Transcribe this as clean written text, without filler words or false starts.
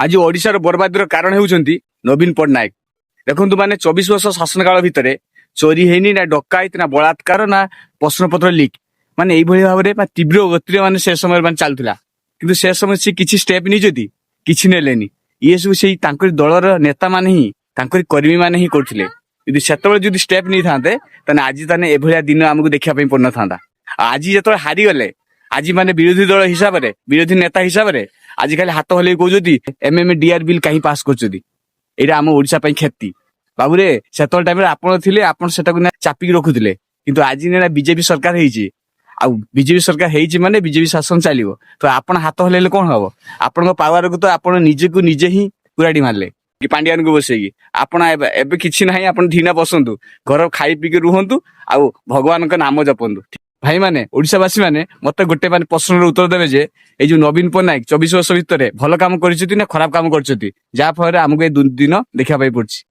ଆଜି ଓଡ଼ିଶାର ବର୍ବାଦୀର କାରଣ ହେଉଛନ୍ତି ନବୀନ ପଟ୍ଟନାୟକ। ଦେଖନ୍ତୁ, ମାନେ 24 ବର୍ଷ ଶାସନ କାଳ ଭିତରେ ଚୋରି ହେଇନି, ନା ଡକାୟତ, ନା ବଳାତ୍କାର, ନା ପ୍ରଶ୍ନପତ୍ର ଲିକ୍, ମାନେ ଏଇଭଳି ଭାବରେ ବା ତୀବ୍ର ଗତିରେ ମାନେ ସେ ସମୟରେ ମାନେ ଚାଲୁଥିଲା। କିନ୍ତୁ ସେ ସମୟରେ ସେ କିଛି ଷ୍ଟେପ ନେଇଛନ୍ତି? କିଛି ନେଲେନି। ଇଏ ସବୁ ସେଇ ତାଙ୍କରି ଦଳର ନେତା ମାନେ ହିଁ, ତାଙ୍କରି କର୍ମୀ ମାନେ ହିଁ କରୁଥିଲେ। ଯଦି ସେତେବେଳେ ଯଦି ଷ୍ଟେପ ନେଇଥାନ୍ତେ, ତାହେଲେ ଆଜି ତାହେଲେ ଏଭଳିଆ ଦିନ ଆମକୁ ଦେଖିବା ପାଇଁ ପଡିନଥାନ୍ତା। ଆଉ ଆଜି ଯେତେବେଳେ ହାରିଗଲେ, ଆଜି ମାନେ ବିରୋଧୀ ଦଳ ହିସାବରେ, ବିରୋଧୀ ନେତା ହିସାବରେ ଆଜି ଖାଲି ହାତ ହଲେଇ କହୁଛନ୍ତି, ଏମଏମଡିଆର ବିଲ୍ କାହିଁ ପାସ୍ କରୁଛନ୍ତି, ଏଇଟା ଆମ ଓଡିଶା ପାଇଁ କ୍ଷତି। ବାବୁରେ, ସେତେବେଳେ ଟାଇମରେ ଆପଣ ଥିଲେ, ଆପଣ ସେଟାକୁ ନା ଚାପିକି ରଖୁଥିଲେ। କିନ୍ତୁ ଆଜି ନା ବିଜେପି ସରକାର ହେଇଛି। ଆଉ ବିଜେପି ସରକାର ହେଇଛି ମାନେ ବିଜେପି ଶାସନ ଚାଲିବ। ତ ଆପଣ ହାତ ହଲେଇଲେ କଣ ହବ? ଆପଣଙ୍କ ପାୱାରକୁ ତ ଆପଣ ନିଜକୁ ନିଜେ ହିଁ କୁରାଡି ମାରିଲେ କି ପାଣ୍ଡିଆନକୁ ବସେଇକି। ଆପଣ ଏବେ କିଛି ନାହିଁ। ଆପଣ ଧିନା ବସନ୍ତୁ, ଘର ଖାଇ ପିଇକି ରୁହନ୍ତୁ ଆଉ ଭଗବାନଙ୍କ ନାମ ଜପନ୍ତୁ। ଭାଇମାନେ, ଓଡିଶାବାସୀ ମାନେ, ମତେ ଗୋଟେ ମାନେ ପ୍ରଶ୍ନର ଉତ୍ତର ଦେବେ ଯେ ଏଇ ଯୋଉ ନବୀନ ପଟ୍ଟନାୟକ 24 ବର୍ଷ ଭିତରେ ଭଲ କାମ କରିଛନ୍ତି ନା ଖରାପ କାମ କରିଛନ୍ତି, ଯାହା ଫଳରେ ଆମକୁ ଏଇ ଦିନ ଦେଖିବା ପାଇଁ ପଡୁଛି?